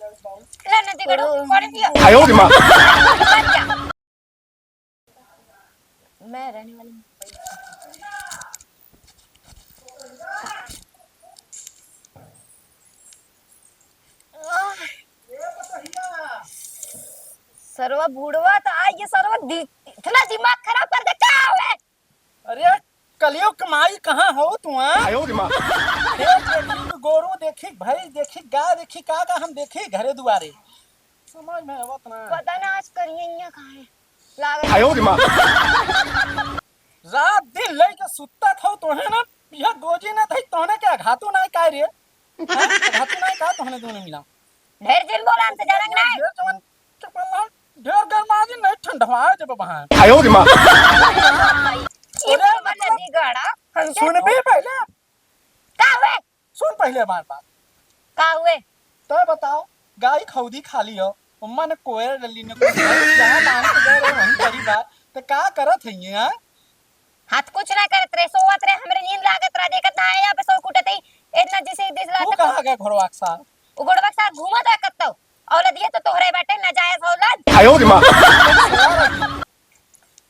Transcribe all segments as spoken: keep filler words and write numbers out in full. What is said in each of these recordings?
ले नदी गड़ू, पानी पियो। आयो रे माँ। मैं रहने वाली मुंबई। सरवा बूढ़वा तो आ, ये सरवा दि-, इतना दिमाग खराब कर दे, का हवे? अरे, कलयुग के माई कहाँ हो तू, हाँ? आयो रे माँ। देख, देखी गोरू देखी, भैंस देखी, गाय देखी, का का हम देखी घरे दुआरे। समझ में आवत ना। पता ना आज करिए इहाँ कहाँ है। लागत आयो रे माँ। रात दिन लइके सुत्ता था तोहे ना, यह गोजी ना थई तोहने क्या घातू ना काय रे? हाँ? घातू ना काय तोहने दोनों मिला? ढेर जिन बोला हमसे, जानक नहीं। ढेर जवन चपल है, ढेर गरमा जी नहीं ठंडवा देबे बहान। आयो रे माँ। ये अरे, बड़ा मतलब, नदी गड़ा, हम क्या सुन भी पहले। का हुए? सुन पहले हमार बात। का हुए? तो बताओ, गाय खौदी खाली हो, उम्मा ने कोयर डली ने कुछ है, जहाँ बांध के गए रहे, वहीं परी बात, तो का करत है ये, हाँ? हाथ कुछ ना करत रहे, सोवत रहे, हमरे नींद लागत रहा, देखत ना आया, बस और कुटत ही, इतना जिसे दिस तू लागत। कहाँ गए घोड़वा के साथ? वो घोड़वा के साथ घूमत रहा कत्तो, औलदिया तो तोहरे बाटे, नाजायज औलाद। आयो रे माँ।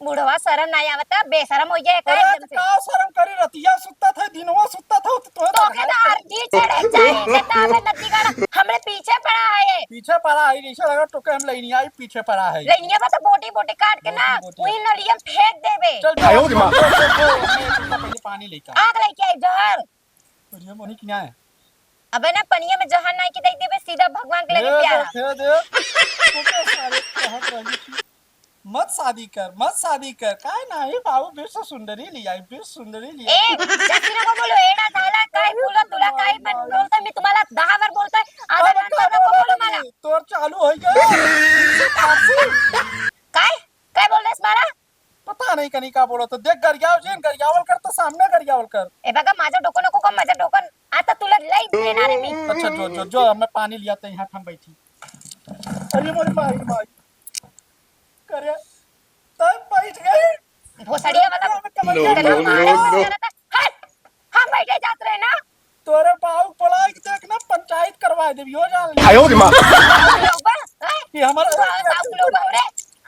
बुढ़वा शरम नाहीं आवत, बेशरम होइ गया है का अरे, एकदम से? का शरम करी, रतिया सुत्ता था, दिनवा सुत्ता था, तो तोहे तो तो के तो आरती चढ़े जाए, के तो हमें नदी गाड़ा, हमरे पीछे पड़ा है ये। पीछे पड़ा है, जैसे लगा तो के हम लइनिया ही पीछे पड़ा है। लइनिया में तो बोटी बोटी काट के ना, बोटी बोटी। वही नलिया में फेंक देबे। चल, जो, आयो रे माँ। जो, जो, जो, जो, मैं तो पहले पानी लेके आऊँ। आग लेके आई जहर। बढ़िया मोनी की ना है। अबे ना, पनिया में जहर नाई के दे देबे, सीधा भगवान के लगे हे प्यारा। दे, हे दे। तू तो सारे कहत रही थी, "मत शादी कर, मत शादी कर।" काय नाही बाबू, विश्व सुंदरी लिया, विश्व सुंदरी लिया। ए, जैसी नको बोलो, एड़ा झाला, काय फुला तुला, काय मन बोलता, मी तुम्हाला दहा बार बोलतोय, आधा अब घंटा का नको बोलो बोलो मला। नाही, तोर चालू हो गया। फारसी। काय? काय बोल रहे तुम्हारा? पता नहीं कनी का बोलो तो देख गरियाव जेन गरियावल कर तो सामने गरियावल कर। ए बघा माझं डोकं नको का माझं डोकं आता तुला लई देणार आहे मी। अच्छा जो जो जो मैं पानी लिया तो यहाँ हम बैठी। अरे मोरी माई माई करे तब बैठ गई। भोसड़िया वाला No, no, no, no। हट। हम बैठे जात रहे ना। तोरे बाऊ बोला के देख ना, पंचायत करवा देबी, हो जान ले। आयो रे माँ। बाऊ बुलाऊ बा, हैं? ये हमारा बाऊ, बाऊ बुलाऊ बा रे।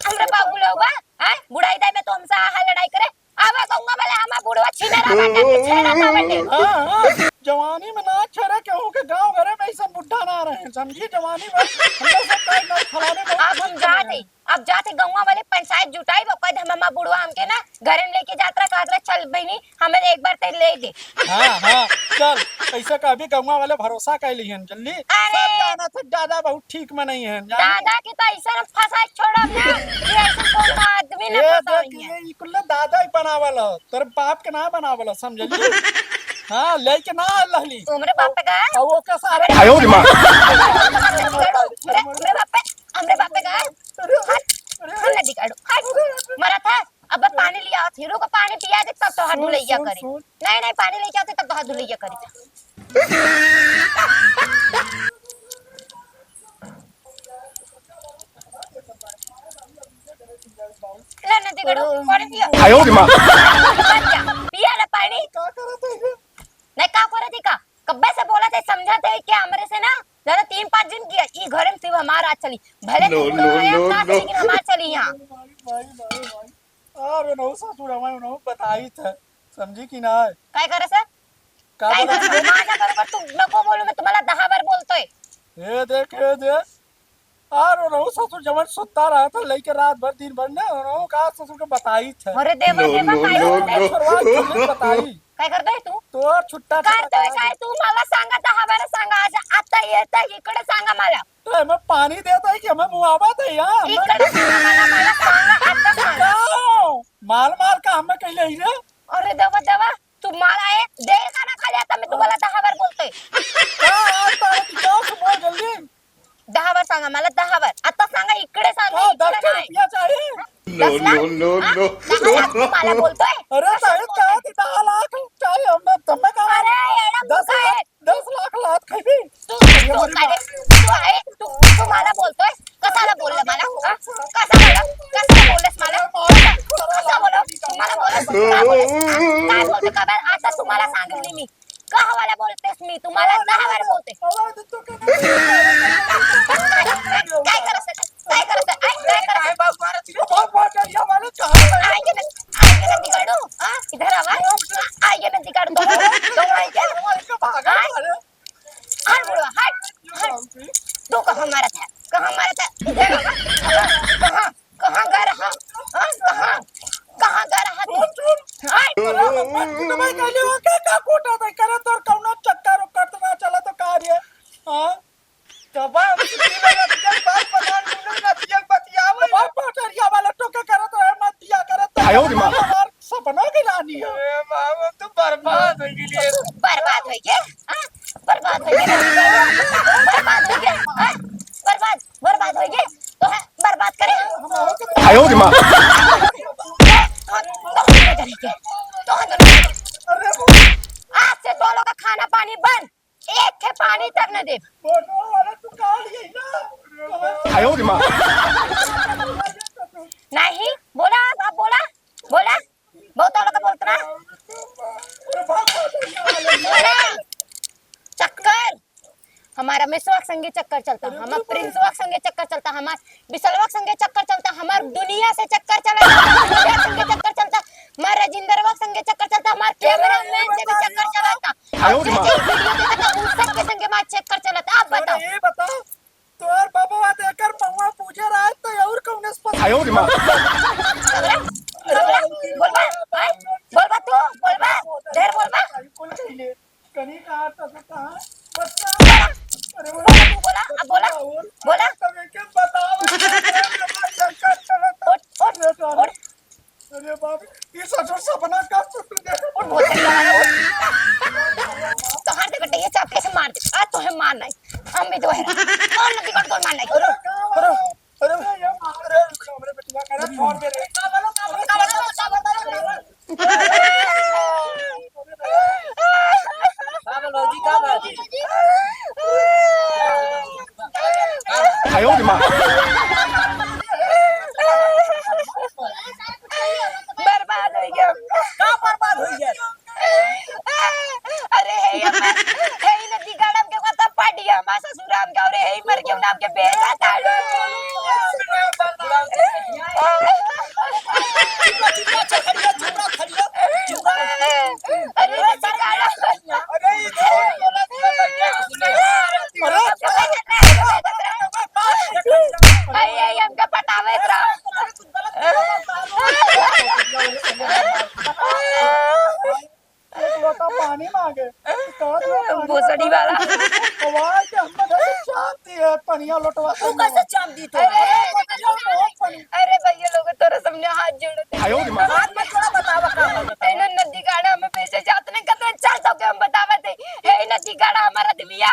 हमरे बाऊ बुलाऊ बा, हैं? बुढ़ाई दाई में तो हमसे आहा लड़ाई करे। आवा गौवा वाले हमार बुढ़वा छीना रहा बाटे, छेड़ा रहा बाटे। हाँ, हाँ, जवानी में ना छेड़ा केहू के गाँव घरे में ऐसा बुढ़ा ना रहे, समझी? जवानी में हम लोग सब का ना फलाने बहुत अब हम जाते। अब जाते गौवा वाले पंचायत जुटाई, ओकर बाद हम अम्मा बुढ़वा हमके ना घरे में लेके जात रहा, कहत रहा, "चल बहिनी, हमें एक बार ते ले दे।" हाँ, हाँ, चल, ऐसे का अभी गौवा वाले भरोसा कर लिहन, जल्दी। अरे! सब जाना था, दादा बहुत ठीक में नहीं है, जानी? दादा के तो ऐसा ना फंसा छोड़ब ना, ये ऐसा कोनो आदमी ना ये फंसा देख, होइहे। ये, ये कुल्ला दादा ही बनावल हो, तोर बाप के ना बनावल हो, समझली? हाँ, लेके ना आल रहली। तुमरे बाप पे का? और वो का सारे आयो रे माँ। अरे, मेरे बाप पे हमरे बाप पे का? अरे, अरे, अरे, हम नदी काटो। हट, मरा था। अब पानी लिया, फिर को पानी पिया दे, तब तो हाथ सुन, धुलैया सुन, करी। सुन। नहीं, नहीं, पानी लेके आते, तब तो हाथ धुलैया करी। ले नदी काटो, पानी पिया। आयो रे माँ। पिया ना पानी। का करत है ये? नहीं, का करत है का? कब्बे से बोलत है, समझत है कि हमरे से ना ज्यादा तीन पाँच दिन किया, ई घरे में सिर्फ हमार राज चली। भले No, तू no, ना आया, no, ना no। लेकिन हमार चली यहाँ। भाई, भाई, भाई, भाई। अरे नौ ससुर, हमें नौ बताई थे, समझी कि ना? काय करे सर? का काय बोलत करे सर? है? माँ ना बरोबर तू नको बोलू, मैं तुम्हाला दहा बार बोलतोय। हे देख, हे देख। अरे नौ ससुर जवन सुत्ता रहत है, लइके रात भर, दिन भर ना, नौ का ससुर के बताई थे। अरे देवा, No, देवा, no, काय no, करते? no। छोड़वा के नहीं बताई। काय करते है तू? तोर छुट्टा करतोय छुट्टा काय तू? मला सांगा, तर हमारा सांगा, आज आता येत इकडे सांगा मला। तो हमें पानी देता है कि हमें मुआवजा दे यार? इकडे सांगा मला, मला सांगा, आता सांगा। क्या? माल माल का हमें कहीं ले रे? अरे देवा, देवा, तू मला एक दे का ना खाली आता, मी तुम्हाला दहा बार बोलतोय। का आता है? तू क्या बोल जल्दी? दहा बार सांगा मला, दहा बार। आता सांगा, इकडे सांगा, का इकडे दस नाही। रुपया चाहिए? No, दस लाख? No, no, हा? No। दहा लाख तुम्हाला बोलतोय? अरे कशाला साहेब, बोलतोय? काय ते दहा लाख चाहिए? हमें, तुम्हें का अरे, येडा दस मुका लाख, आहे। दस लाख लात खाई भी? तू, तू, ये तू हमारी काय रे? बात। तू आहे? तू, तू मला बोलतोय? कशाला बोलला मला? हा? कशाला? कशाला बोललेस मला? कसा बोलव? तुम्हाला बोललेस? काय बोललेस? हा? काय बोलतो का बा? आता तुम्हाला सांगितली मी. कहा वाला बोलतेस मी? तुम्हाला दहा बार बोलते. तू कहाँ मारत है? कहाँ मारत है? कहाँ, कहाँ, कहाँ गए रहा? हाँ, कहाँ, कहाँ गए रहा तू? सुन, सुन। हाँ? अरे, हम मत कुटवाई कहले हो, का, का कूटा था? करे तोर कौनो चक्कर उक्कर तो ना चला तो का रे? हाँ? जब हम सुती में रतिया बात पलान सुने, रतिया बतियावे। तो बाप पटरिया वाला टोका करत रहे, मत दिया करत रहे। आयो रे माँ। हमार सपना की रानी है। ए बाबा, तू बर्बाद हो गई रे। बर्बाद हो गए? हाँ? बर्बाद हो गए? बर्बाद हो गए? हाँ? बर्बाद, बर्बाद हो गए? तो है, बर्बाद करे? आयो रे माँ। तो, तो हम दोनों करेंगे। तो हम दोनों करेंगे। अरे वो आज से दोनों का खाना पानी बंद। एक ठे पानी तक न देब। फोटो वाला तू कहाँ लिए ना? आयो रे माँ। नहीं, बोला, अब बोला, बोला। बहुत लोग बोलत रहा। अरे बाप रे। बोला। चक्कर। हमार रमेशवा के संगे चक्कर चलता, हमार प्रिंसवा के संगे चक्कर चलता, हमार विशलवा के संगे चक्कर चलता, हमार दुनिया से चक्कर चलता, हमार दुनिया के संगे चक्कर चलता, हमार राजेंद्रवा के संगे चक्कर चलता, हमार कैमरामैन से भी चक्कर चलता। आयो रे माँ। जे वीडियो देखता, उन सब के संगे हमार चक्कर चलता। आप बताओ। अरे ये बताओ, तोर बाबा तो एकर महुआ पूजे रहा है, तो और कौन इस पर आयो रे माँ। बोलबा, बोलबा, आय, बोलबा तू, बोलबा, ढेर बोलबा। बिल्कुल नहीं ले। कहीं कहा था, तो कहा, बच्चा। अरे बोला, बोला, तू बोला, अब बोला, बोला। तब एक एक बताओ, चक्कर चलता। उठ, उठ, उठ। अरे बाप, ये ससुर सपना का सुन तुझे। उठ, बहुत सही बात है, उठ। तो हाथ देखो, ये चाप कैसे मार दे? आज तो है मार नहीं, हम भी तो है। कौन नदी कट कौन मार नहीं? अरे, अरे, अरे, ये मार रहे हैं, हमरे बेटवा का, अरे, छोड़ दे रे। का बोलो, का बोलो, का बोलो, का बोलो, का बोलो? का बोल भौजी, का बात है? आयो रे माँ। बर्बाद हो गया। का बर्बाद हो गया? अरे हे अम्मा, हे नदी गाड़म के कथा पाटिया, हमार ससुराम के, अरे हे मर के नाम के बेटा ताड़ू। अरे नदी गाड़म। अरे, अरे, हमका पटावे एकरा। एक लोटा पानी मांगे। तो कहत रहा पानी भोसड़ी वाला। हवा के अंदर है, चाप दिए, पनिया लोटवा के तू कैसे चाप दी तो? अरे, अरे, बहुत पानी। अरे भैया लोग, तोरा सामने हाथ जोड़त है। आयो रे माँ। हाथ मत जोड़ा, बतावा का हाल बतावा। ए नदी गाड़ा में पैसे जात नहीं, कतरे चल तो के हम बतावत है। ए नदी गाड़ा हमारा दिमिया।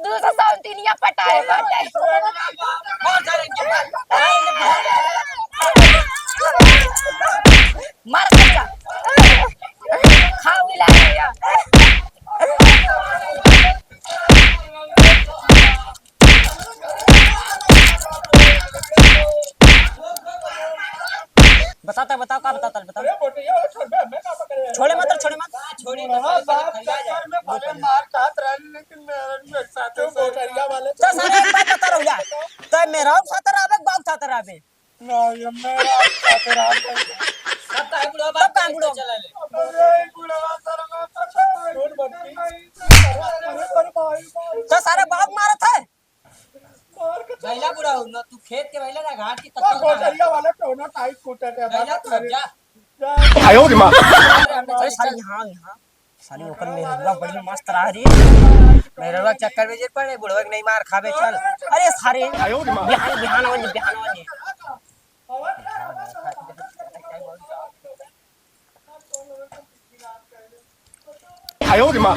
दू सौ सौ तीनिया पटाए बाटे। मार जा रे, मार। मार के जा। खाओ मिला भैया। बताता, बताओ, का बताता, बताओ। अरे, बोटिया, छोड़ बे, हमें का पकड़े? छोड़े मत, छोड़े मत। छोड़ी तो बुढ़वा सारे बाप खैया चक्कर जाए। में भले मार खात रहन, लेकिन मेहरारू एक साथ तो बोटरिया वाले तो सारे एक बात बता रहुआ। तो मेहरारू साथ रहबे, बाप साथ रहबे। ना, ये मेहरारू साथ रहबे। सब काहे बुढ़वा बाप तब काहे बुढ़वा? चला ले। अरे, बुढ़वा शर्मा, छोड़ बच्ची। अरे, अरे, भाई, भाई। तो सारे बाप मारत है। गैला बुढ़ऊ, न तू खेत के गैला ना घाट के तो कत्ता गोचरिया वाला टोना टाइट कूटा के गैला तू जा। जा। आयो रे माँ। अरे साली, यहाँ, यहाँ। साली, ओकर मेहरुआ बड़ी मस्त रहा रे। मेहरुआ के चक्कर में जे पड़े, बुढ़वा के नहीं मार खाबे, चल। अरे सारे, आयो रे माँ। बिहान, बिहान वाली, बिहान वाली। आयो रे माँ।